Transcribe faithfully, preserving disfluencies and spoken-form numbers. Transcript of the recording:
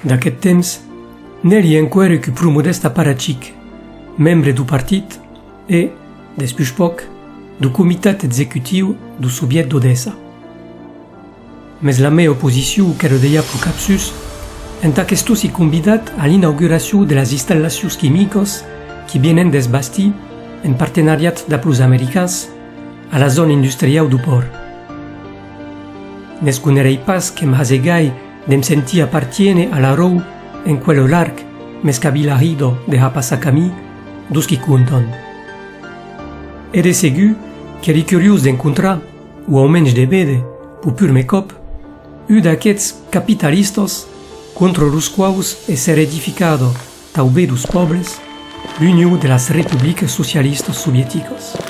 D'aqueth temps, n'èri enqüèra qu'un pro modèst aparachic, membre deu partit e, despuish pòc, deu comitat executiu deu Soviet d'Odessa. Mes la mea oposicion qu'èra dejà pro capsús, entà qu'estossi convidat a l'inauguracion de las installacions quimicas qui vienen d'èsser bastir, en partenariat dab los americans, a la zòna industriau deu pòrt. N'esconderèi pas que'm hasegai de'm sentir apartiéner a la ròu en quela larga mes qu'avilahida de har passar camin deus qui contan. E de segur qu'èri curiós d'encontrar, o au mensh de véder, peu purmèr còp, un d'aqueths capitalistas contra los quaus èsser edificada, tau ben deus pòbles, l'Union de las Republicas Socialistas Sovieticas.